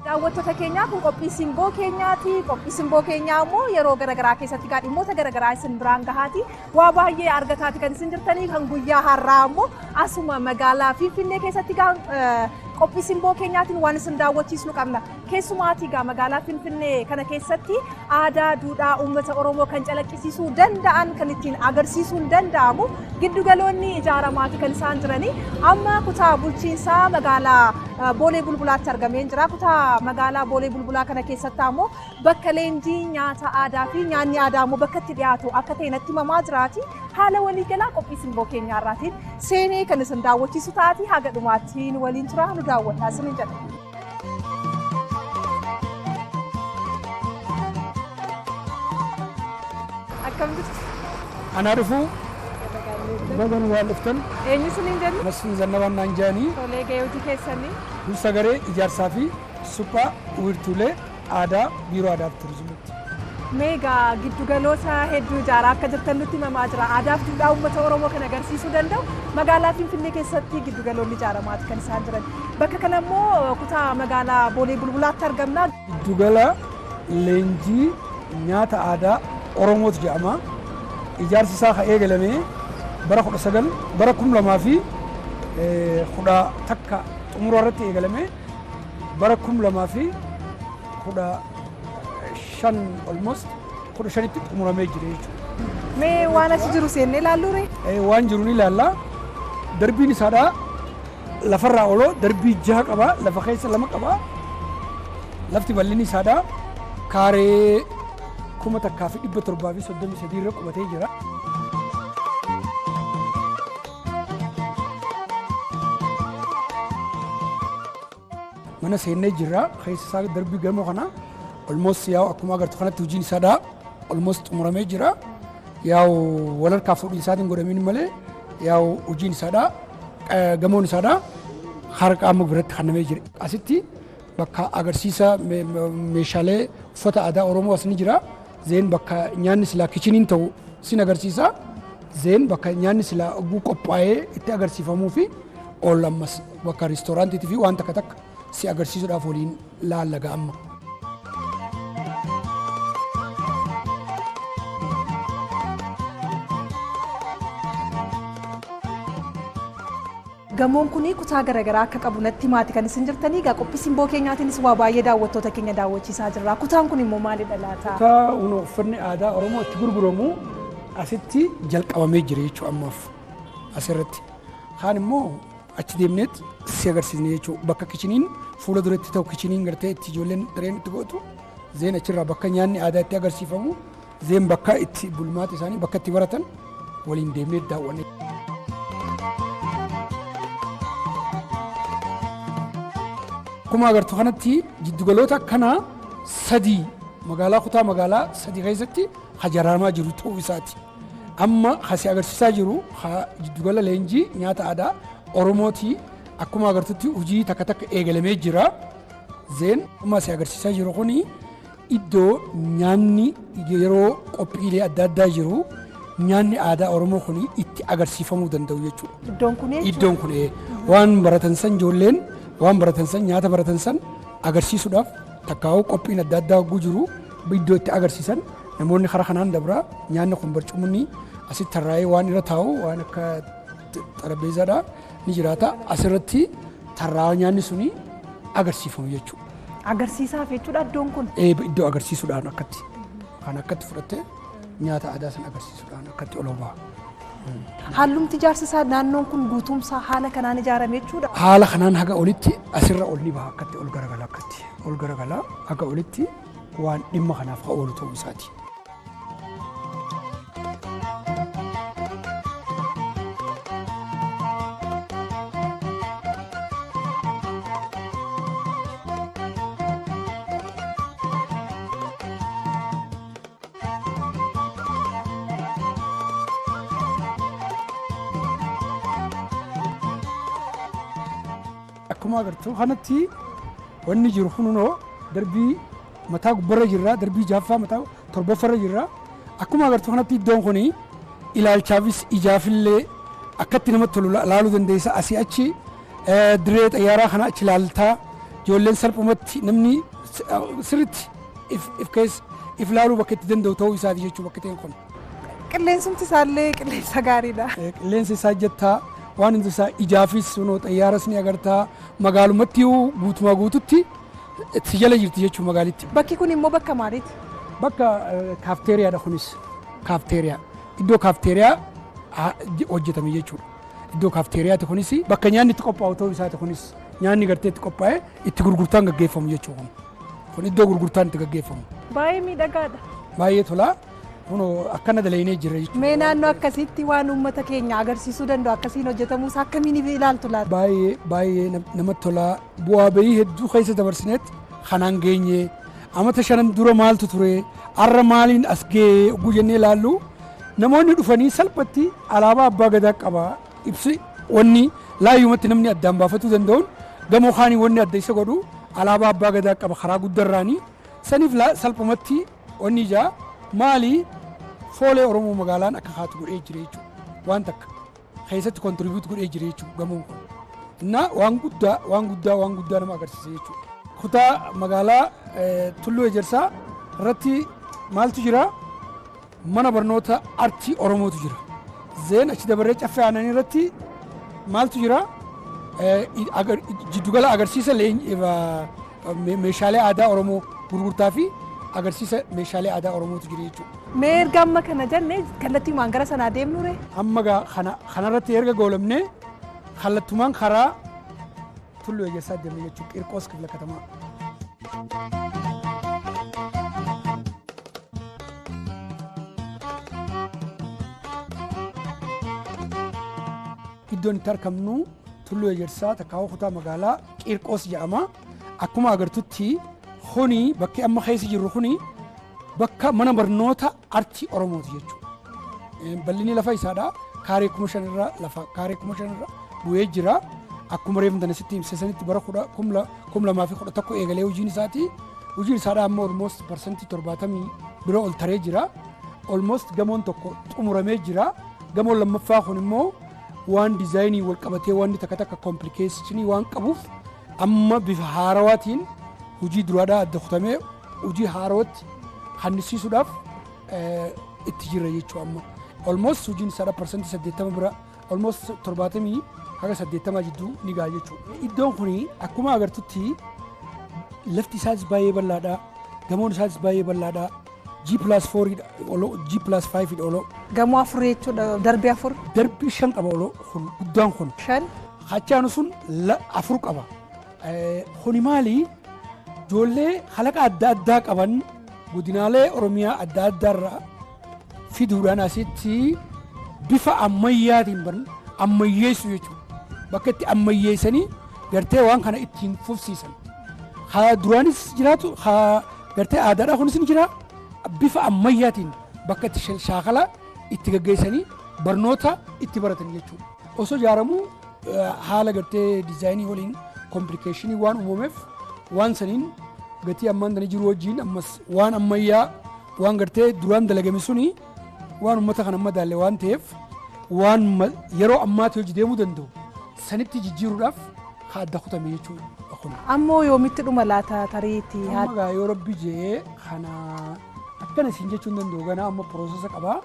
Daawwattoota keenyaa, kun qophii Simboo Keenyaati. Qophii Simboo Keenyaa immoo yeroo garaagaraa keessatti gaa dhimmoota garaagaraa isin biraan gahaati. Waa baay'ee argataati kan isin jirtanii. Kan guyyaa har'aa immoo asuma magaalaa Finfinnee keessatti gaa qophii Simboo Keenyaatiin waan isin daawwachiisnu qabna. Keessumaatii gaa magaalaa Finfinnee kana keessatti aadaa, duudhaa uummata Oromoo kan calaqqisiisuu danda'an, kan ittiin agarsiisuun danda'amu giddugaloonni ijaaramaati kan isaan jiranii. Amma kutaa bulchiinsaa magaalaa Boolee Bulbulaatti argamee jira. Kutaa magaalaa Boolee Bulbulaa kana keessatti ammoo bakka leenjii nyaata aadaa fi nyaanni aadaa immoo bakka itti dhiyaatu akka ta'e natti himamaa jiraati. Haala waliigalaa qophii Simboo Keenyaa irraatiin seenee kan isin daawwachiisu taati. Haga dhumaatti nu waliin tura, nu daawwadhaa isinin jedha. Akkam jirtu? Anaa dhufuu, baga nu waan dhuftan. Eenyu isiniin jennu? Masfin Zannabaan naan jedhanii. Tolee, gahee hojii keessanii? Dursa garee ijaarsaa fi suphaa wiirtuulee aadaa, Biiroo Aadaa fi Turizimiitti. Mee egaa giddugaloota hedduu ijaaraa akka jirtan nutti himamaa jira. Aadaa fi duudhaa uummata Oromoo kan agarsiisuu danda'u magaalaa Finfinnee keessatti giddugaloonni ijaaramaati kan isaan jiran. Bakka kana immoo kutaa magaalaa Boolee Bulbulaatti argamna. Giddugala leenjii nyaata aadaa Oromootu jedhama. Ijaarsi isaa kan eegalame bara 19, bara 2011 xumura irratti eegalame, bara 2015, almost 15tti xumuramee jira jechuudha. Mee waan achi jiru seennee ilaallu ree? Waan jiru ni ilaalla. Darbiin isaadhaa lafarraa oloo darbii 6 qaba, lafa keessa 2 qaba. Lafti bal'inni isaadhaa kaaree 1733 irra qubatee jira. Mana seennee jirra. Keessa isaa darbii gamoo kana almost yaa'u akkuma agartu kanatti hojiin isaadhaa almost xumuramee jira. Yaa'u walharkaa fuudhiin isaatiin godhamiin malee yaa'u hojiin isaadhaa, gamoon isaadhaa harka amma biratti kennamee jira. Asitti bakka agarsiisa meeshaalee uffata aadaa Oromoo as ni jira. Zeen bakka nyaanni silaa kitcheniin ta'u sin agarsiisa. Zeen bakka nyaanni silaa oguu qophaa'ee itti agarsiifamuu fi ol ammas bakka riistooraantiitii fi waan takka takka si agarsiisuudhaaf waliin laallaga amma. Gamoon kun kutaa garaagaraa akka qabu natti himaati kan isin jirtanii. Egaa qophii Simboo Keenyaatiinis waa baay'ee daawwattoota keenya daawwachiisaa jirra. Kutaan kun immoo maalidha laata? Kutaa uffanni aadaa Oromoo itti gurguramu asitti jalqabamee jira jechuudha ammaaf asirratti. Kaan immoo achi deemneet si agarsiisne jechuudha. Bakka kitcheniin fuula duratti ta'u, kitcheniin gartee itti ijoolleen dareen itti gootu, zeen achirraa bakka nyaanni aadaa itti agarsiifamu, zeen bakka itti bulmaata isaanii, bakka itti baratan waliin deemnee daawwanne. Akkuma agartu kanatti jiddugaloota akkanaa sadii magaalaa, kutaa magaalaa sadii keessatti hajaaramaa jiru ta'uu isaati. Amma kasi agarsiisaa jiru jiddugala leenjii nyaata aadaa Oromooti. Akkuma agartutti hojii takka takka eegalamee jira. Zeen amma si agarsiisaa jiru kuni iddoo nyaanni yeroo qophiilee adda addaa jiru nyaanni aadaa Oromoo kuni itti agarsiifamuu danda'u jechuudha. Iddoon kun jechuudha. Iddoon kun waan baratan san, ijoolleen waan baratan san, nyaata baratan san agarsiisuudhaaf takkaa'uu qophiin adda addaa hogguu jiru iddoo itti agarsiisan. Namoonni karaa kanaan dabraa nyaanni kun barcumni asitti tarraa'ee waan irra taa'u, waan akka xarapheezzaadha ni jiraata, asirratti tarraa'aa nyaanni suni agarsiifamu jechuudha. Agarsiisaaf jechuudha iddoon kun. Iddoo agarsiisuudhaan akkatti kan akkatti fudhattee nyaata aadaa sana agarsiisuudhaan akkatti ol ba'a. Hallumti ijaarsi isaa, naannoon kun guutumsaa haala kanaan ijaarame jechuudha. Haala kanaan haga olitti asirra ol ni baha, akkatti ol garagala, akkatti ol garagala, haga olitti waan dhimma kanaaf ka oolu ta'uu isaati. Akkuma agartu kanatti wanni jiru kununoo darbii mataa gubbarra jirra, darbii jaaffaa, mataa torbaffarra jirra. Akkuma agartu kanatti iddoon kuni ilaalchaafis ijaafillee akkatti namatti tolu laaluu dandeessa. Asii achi dirree xayyaaraa kana achi ilaaltaa, Ijoolleen salphumatti namni sirriitti if keessa if laaluu bakka itti danda'u ta'uu isaati jechuudha bakka ta'e kun. Qilleensumti isaallee qilleensa gaariidha. Qilleensa isaa jettaa waan hundi isaa ijaafis sunoo xayyaaras ni agartaa, magaalumatti guutumaa guututti si jala jirti jechuudha magaalitti. Bakki kun immoo bakka maaliiti? Bakka kaafteeriyaadha kunis, kaafteeriyaa. Iddoo kaafteeriyaa hojjetame jechuudha. Iddoo kaafteeriyaati kunis, bakka nyaanni itti qophaa'u ta'uu isaati kunis, nyaanni gartee itti qophaa'ee itti gurgurtaan gaggeeffamu jechuudha kun. Kun iddoo gurgurtaan itti gaggeeffamu. Baay'ee miidhagaadha. Baay'ee tolaa. Kunoo akkana dalaynee jira jechuudha. Mee naannoo akkasitti waan uummata keenya agarsiisuu danda'u akkasiin hojjetamuus akkamiin ilaaltu laata? Baay'ee baay'ee namatti tolaa. Bu'aa bahii hedduu keessa dabarsineet kanaan geenye. Amata 5 dura maaltu ture? Har'a maaliin as ga'ee oguu jennee ilaallu, namoonni dhufanii salphatti alaabaa abbaa gadaa qaba. Ibsi wanni laayyumatti namni addaan baafatuu danda'uun gamoo kaanii wanni adda isa godhu alaabaa abbaa gadaa qaba karaa guddarraanii. Saniif salphumatti wanni ijaa maali foolee Oromoo magaalaan akka haatu godhee jira jechuudha. Waan takka keessatti contribute godhee jira jechuudha gamoon kun. Innaa waan guddaa waan guddaa waan guddaa nama agarsiisa jechuudha. Kutaa magaalaa Tulluu Ejersaa irratti maaltu jira? Mana barnoota artii Oromootu jira. Zeen achi dabarree Caffee Aannanii irratti maaltu jira? Jiddugala agarsiisa meeshaalee aadaa Oromoo gurgurtaa fi agarsiisa meeshaalee aadaa Oromootu jira jechuudha. Mee erga amma kana jenne kallattiimaan gara sanaa deemnu ree? Amma kanarratti erga goolamnee kallattumaan karaa Tulluu Ejersaa deemne jechuudha. Qirqoos kifla katamaa. Iddoon itti argamnu Tulluu Ejersaa takkaawwa kutaa magaalaa Qirqoos jedhama. Akkuma agartutti kuni bakki amma keessa jirru kuni bakka mana barnoota artii Oromooti jechuudha. Bal'inni lafa isaadha. Kaaree 5,000 irra lafa kaaree 5,000 irra bu'ee jira. Akkuma reefu tana sitti himsisanitti bara 2011 eegalee hojiin isaati. Hojiin isaadha amma almost 70% bira ol taree jira. Almost gamoon tokko xumuramee jira. Gamoon lammaffaa kun immoo waan diizaayinii wal qabatee waan takka takka complicationii waan qabuuf amma bifa haarawaatiin hojii duraadhaa adda kutamee hojii haarawatti hannisiisuudhaaf itti jira jechuudha amma. Almost hojiin isaadha 80% bira, almost 70 haga 80 jidduu ni gaha jechuudha. Iddoon kun akkuma agartutti lafti isaas baay'ee bal'aadha. Gamoon isaas baay'ee bal'aadha. G+4 oloo, G+5 oloo. Gamoo afur jechuudha, darbii afur. Darbii 5 qaba oloo kun guddaan kun. 5. Hachaanu sun 4 qaba. Kuni maali? Ijoollee kalaqa adda addaa qaban godinaalee Oromiyaa adda addaarraa fiduudhaan asitti bifa ammayyaatiin ammayyeessu jechuudha. Bakka itti ammayyeessanii gartee waan kana ittiin fufsiisan. Haa duraanis jiraatu, haa gartee aadaadhaa kunis ni jira. Bifa ammayyaatiin bakka itti shaakala itti gaggeessanii barnoota itti baratan jechuudha. Osoo ijaaramuu haala gartee diizaayinii waliin complicationii waan uumameef waan saniin gatii ammaan tana jiru wajjin ammas waan ammayyaa waan gartee duraan dalagame suni waan uummata kana madaalle waan ta'eef waan yeroo ammaatti hojii deemuu danda'u sanitti jijjiiruudhaaf adda kutame jechuudha. Ammoo yoomitti dhuma laata tariitii? Amma gaa yoo rabbi jee kana akkana isin jechuun danda'u ganaa amma process qabaa.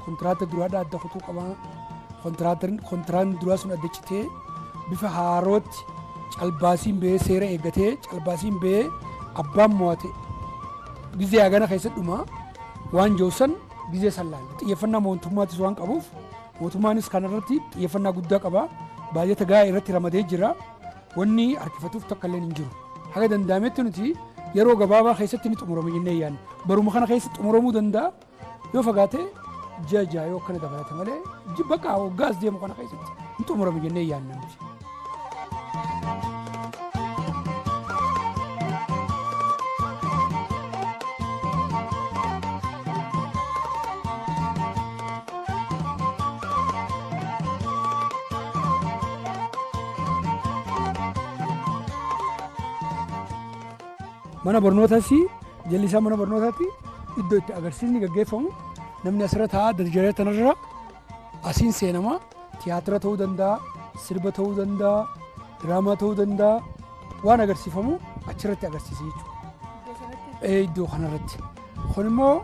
Kontiraata duraadhaa adda kutuu qabaa. Kontiraatni duraa sun adda citee bifa haarootti calbaasiin ba'ee seera eeggatee calbaasiin ba'ee abbaan mo'ate gizee hagana keessa dhuma waan jiru san gizee san laalla. Xiyyeeffannaa mootummaatis waan qabuuf mootummaanis kanarratti xiyyeeffannaa guddaa qaba. Baajata gahaa irratti ramadee jira. Wanni harkifatuuf takka illee hin jiru. Haga danda'ametti nuti yeroo gabaabaa keessatti ni xumurama jennee yaadna. Baruma kana keessa xumuramuu danda'a. Yoo fagaate ji'a 6 yoo akkana dabalate malee bakka waggaas deemu kana keessatti ni xumurama jennee yaadna nuti. Mana barnootaas jalli isaa mana barnootaatti iddoo itti agarsiisni gaggeeffamu, namni asirra taa'aa darjaree tanarra asiin seenama. Tiyaatira ta'uu danda'a, sirba ta'uu danda'a, diraamaa ta'uu danda'a. waan agarsiifamu achirratti agarsiisa jechuudha. Iddoo kanarratti. Kun immoo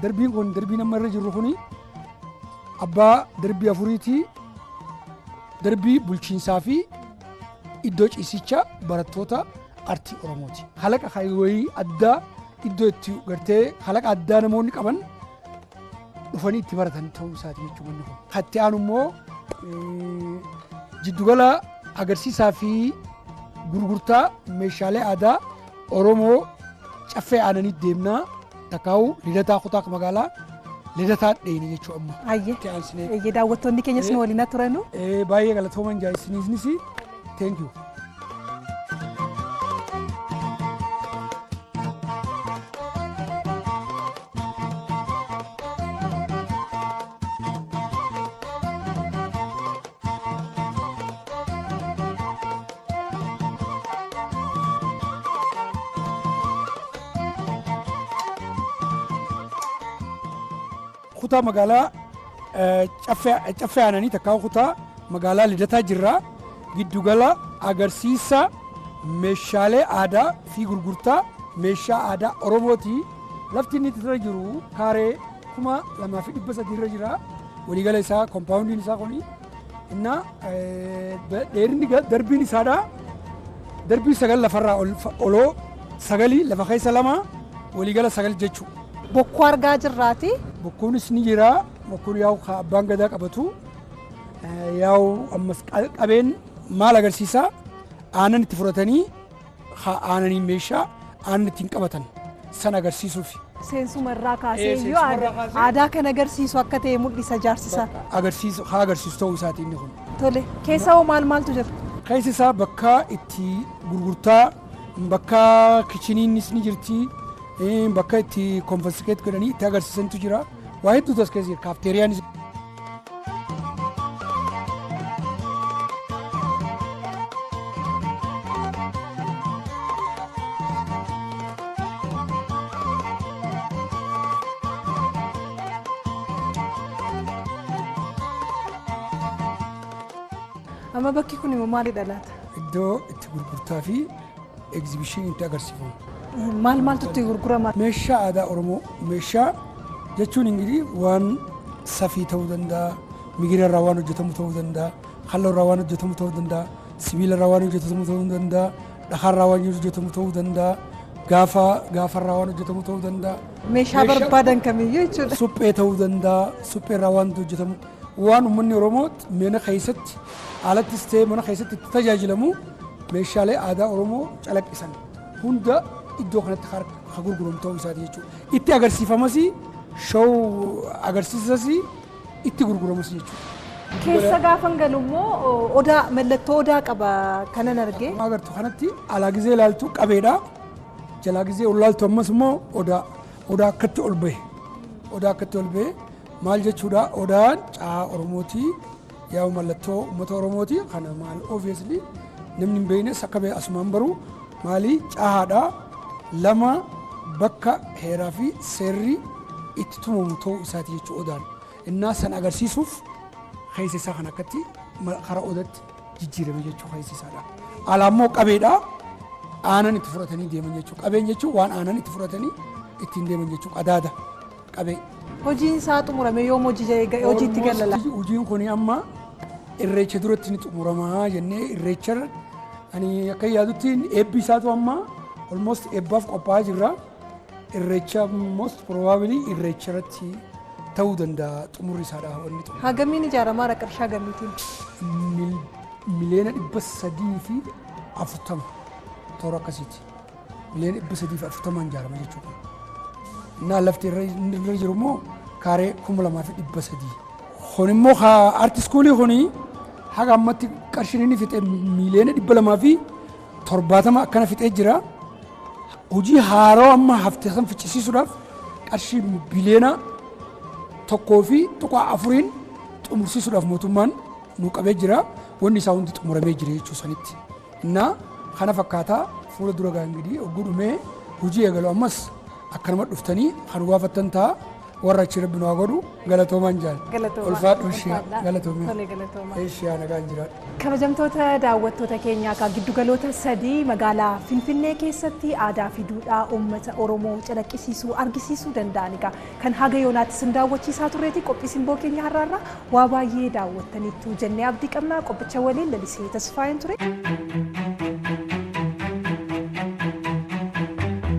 darbiin kun darbiin amma irra jirru kuni abbaa darbii afuriitii, darbii bulchiinsaa fi iddoo ciisicha barattoota artii Oromooti. Kalaqa wayii addaa iddoo itti gartee kalaqa addaa namoonni qaban dhufanii itti baratan ta'uu isaati jechuudha manni kun. Kan itti aanu immoo jiddugala agarsiisaa fi gurgurtaa meeshaalee aadaa Oromoo Caffee Aananii deemnaa, takkaa'u Lidataa, kutaa magaalaa Lidataa dheeyne jechuudha amma. Ayyee. Itti aansinee. Eeyyee, daawwattoonni keenyas nu waliin turanu. Baay'ee galatooman jaayisiniisnis, thank you. Kutaa magaalaa Caffee Aananii, takkaa kutaa magaalaa Lidataa jirra. Giddugala agarsiisa meeshaalee aadaa fi gurgurtaa meeshaa aadaa Oromooti. Lafti inni irra jiru kaaree 2300 irra jira. Waliigala isaa koompaawundiin isaa kuni. Inna dheerinni darbiin isaadha. Darbii sagal lafarraa oloo sagalii, lafa keessa lama, waliigala sagal jechuudha. Bokkuu argaa jirraati. Bokkuunis ni jira. Bokkuun yaa'u ka abbaan gadaa qabatu. Yaa'u ammas qabeen maal agarsiisa? Aannan itti fudhatanii aananii meeshaa aannan ittiin qabatan san agarsiisuuf. Seensuma irraa kaasee iyyuu Seensuma irraa kaasee. Aadaa kan agarsiisu akka ta'e mul'isa jaarsisa. Agarsiisu haa agarsiisu ta'uu isaati inni kun. Tole, keessa hoo maal maaltu jira? Keessi isaa bakka itti gurgurtaa, bakka kitcheniinis ni jirti, bakka itti confiscate godhanii itti agarsiisantu jira. Waa hedduutu as keessa jira. Kaafteeriyaanis. Amma bakki kun immoo maalidha laata? Iddoo itti gurgurtaa fi egzibishinii itti agarsiifamu. Maal maaltu itti gurgurama? Meeshaa aadaa Oromoo, meeshaa jechuun ingilii waan safii ta'uu danda'a, migira irraa waan hojjetamu ta'uu danda'a, halluu irraa waan hojjetamu ta'uu danda'a, sibiila irraa waan hojjetamu ta'uu danda'a, dhagaa irraa waan hojjetamu ta'uu danda'a, gaafa gaafa irraa waan hojjetamu ta'uu danda'a. Meeshaa barbaadan kamiyyuu jechuudha. Suphee ta'uu danda'a, suphee irraa waan hojjetamu, waan uummanni Oromoo mana keessatti alattis ta'e mana keessatti itti tajaajilamu, meeshaalee aadaa Oromoo calaqqisan hunda iddoo kanatti kan gurguramu ta'uu isaati jechuudha. Itti agarsiifamas, show agarsiisas, itti gurguramas jechuudha. Keessa gaafan galu immoo odaa, mallattoo odaa qaba kanan arge. Akkuma agartu kanatti alaa gizee ilaaltu qabeedha. Jalaa gizee ol ilaaltu ammas immoo odaa, odaa akkatti ol bahe. Odaa akkatti ol bahe maal jechuudha? Odaan caa Oromooti. Yaa'u mallattoo uummata Oromooti. Kana maal obviously namni hin beeknes akka beeku asumaan baru maali caahaadha. Lama, bakka heeraa fi seerri itti tumamu ta'uu isaati jechuudha odaan. Innaa san agarsiisuuf keessa isaa kan akkatti karaa odaatti jijjiirame jechuudha keessa isaadha. Alaa immoo qabeedha. Aanan itti fudhatanii deeman jechuudha. Qabeen jechuun waan aanan itti fudhatanii ittiin deeman jechuudha. Qadaada qabee. Hojiin isaa xumurame yoom hojiitti gala? Hojiin kun amma Irreecha duratti ni xumuramaa jennee, Irreecha ani akka yaadutti eebbi isaatu amma almost eebbaaf qophaa'aa jirra. Irreecha most probably Irreecha irratti ta'uu danda'a xumurri isaadha wanni xumuru. Hagamiin ijaaramaa, qarshii hagamiitiin? 340,000,000 toora akkasiiti. 340,000,000 ijaarama jechuudha. Innaa lafti irra jiru immoo kaaree 2300. Kun immoo art schoolii kuni haga ammatti qarshiin inni fixe 270,000,000 akkana fixee jira. Hojii haarawaa amma hafte san ficcisiisuudhaaf qarshii 1.4 biliyoonaan xumursiisuudhaaf mootummaan nu qabee jira. Wanni isaa hundi xumuramee jira jechuu sanitti. Innaa kana fakkaataa fuula dura gaa ingirii ogguu dhumee hojii eegalu ammas akkanuma dhuftanii kan gaafattan ta'a. Warra achi Rabbi nu haa godhu. Galatoomaan jaal. Galatoomaa. Ulfaadhu ishiyaa. Ulfaadhaa. Galatoomii. Tole, galatoomaa. Ishiyaa, nagaan jiraadhu. Kabajamtoota daawwattoota keenyaa, kan giddugaloota sadii magaalaa Finfinnee keessatti aadaa fi duudhaa uummata Oromoo calaqqisiisuu argisiisuu danda'an egaa kan haga yoonaatti isin daawwachiisaa turreeti. Qophii simboo keenya har'aarraa waa baay'ee daawwattaniittu jennee abdii qabna. Qophicha waliin Lalisee Tasfaayeen ture.